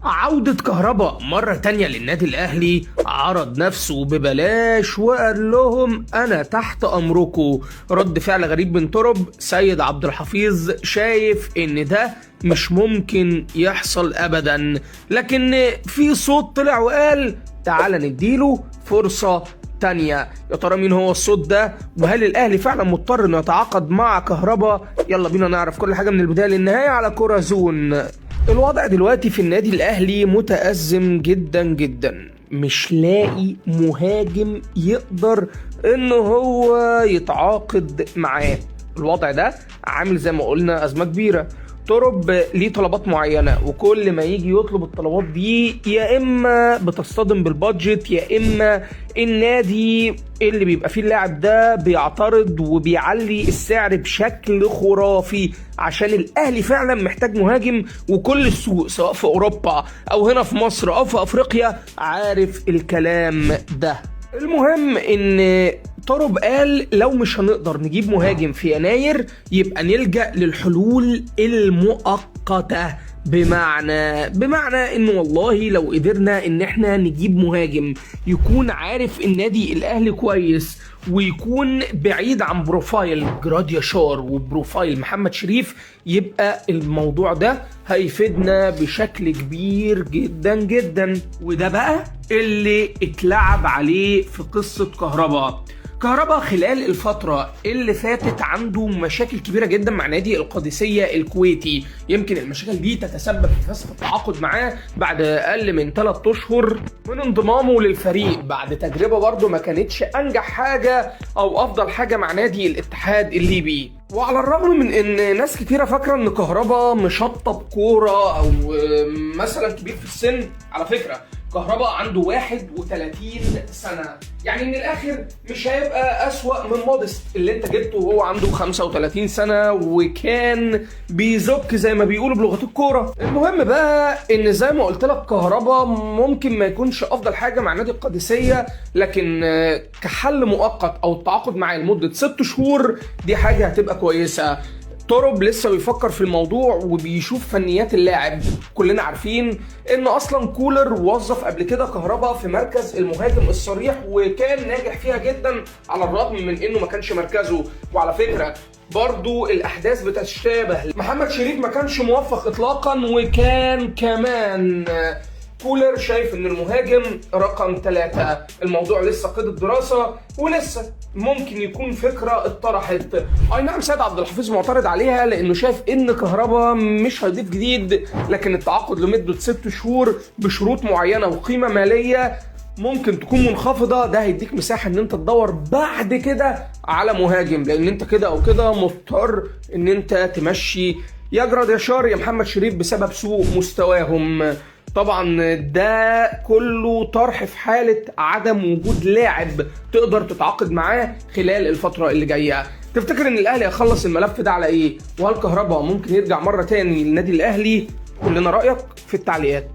عودة كهربا مرة تانية للنادي الأهلي، عرض نفسه ببلاش وقال لهم أنا تحت أمركم. رد فعل غريب من توروب. سيد عبد الحفيظ شايف إن ده مش ممكن يحصل أبدا، لكن في صوت طلع وقال تعال نديله فرصة تانية. يا ترى مين هو الصوت ده؟ وهل الأهلي فعلا مضطر إنه يتعاقد مع كهربا؟ يلا بينا نعرف كل حاجة من البداية للنهاية على كورة زون. الوضع دلوقتي في النادي الأهلي متأزم جدا جدا، مش لاقي مهاجم يقدر إنه هو يتعاقد معاه. الوضع ده عامل زي ما قلنا أزمة كبيرة. توروب ليه طلبات معينة، وكل ما يجي يطلب الطلبات دي يا إما بتصطدم بال budget، يا إما النادي اللي بيبقى فيه اللاعب ده بيعترض وبيعلي السعر بشكل خرافي، عشان الأهلي فعلا محتاج مهاجم، وكل السوق سواء في أوروبا أو هنا في مصر أو في أفريقيا عارف الكلام ده. المهم إن توروب قال لو مش هنقدر نجيب مهاجم في يناير يبقى نلجأ للحلول المؤقتة، بمعنى انه والله لو قدرنا ان احنا نجيب مهاجم يكون عارف النادي الاهلي كويس ويكون بعيد عن profile جراديشار و profile محمد شريف، يبقى الموضوع ده هيفيدنا بشكل كبير جدا جدا. وده بقى اللي اتلعب عليه في قصة كهربا. كهربا خلال الفترة اللي فاتت عنده مشاكل كبيرة جدا مع نادي القادسية الكويتي، يمكن المشاكل دي تتسبب في فسخ التعاقد معاه بعد أقل من 3 أشهر من انضمامه للفريق، بعد تجربة برضه ما كانتش أنجح حاجة أو أفضل حاجة مع نادي الاتحاد الليبي. وعلى الرغم من ان ناس كتيرة فاكرة ان كهربا مشطب كورة او مثلا كبير في السن، على فكرة كهربا عنده 31 سنة، يعني من الآخر مش هيبقى أسوأ من مودست اللي انت جبته وهو عنده 35 سنة وكان بيزك زي ما بيقولوا بلغة الكورة. المهم بقى ان زي ما قلت لك كهربا ممكن ما يكونش أفضل حاجة مع نادي القادسية، لكن كحل مؤقت أو التعاقد معاه لمدة 6 شهور دي حاجة هتبقى كويسة. توروب لسه بيفكر في الموضوع وبيشوف فنيات اللاعب. كلنا عارفين ان اصلا كولر وظف قبل كده كهربا في مركز المهاجم الصريح وكان ناجح فيها جدا على الرغم من انه ما كانش مركزه. وعلى فكرة برضو الاحداث بتتشابه، محمد شريف ما كانش موفق اطلاقا، وكان كمان كولر شايف ان المهاجم رقم 3. الموضوع لسه قيد الدراسة ولسه ممكن يكون فكرة اتطرحت. اي نعم سيد عبد الحفيظ معترض عليها لانه شايف ان كهربا مش هيضيف جديد، لكن التعاقد لمدة 6 شهور بشروط معينة وقيمة مالية ممكن تكون منخفضة، ده هيديك مساحة ان انت تدور بعد كده على مهاجم، لان انت كده او كده مضطر ان انت تمشي يا جراديشار يا محمد شريف بسبب سوء مستواهم. طبعا ده كله طرح في حالة عدم وجود لاعب تقدر تتعاقد معاه خلال الفترة اللي جاية. تفتكر ان الاهلي هيخلص الملف ده على ايه؟ وهل كهربا ممكن يرجع مرة تاني للنادي الاهلي؟ قول لنا رأيك في التعليقات.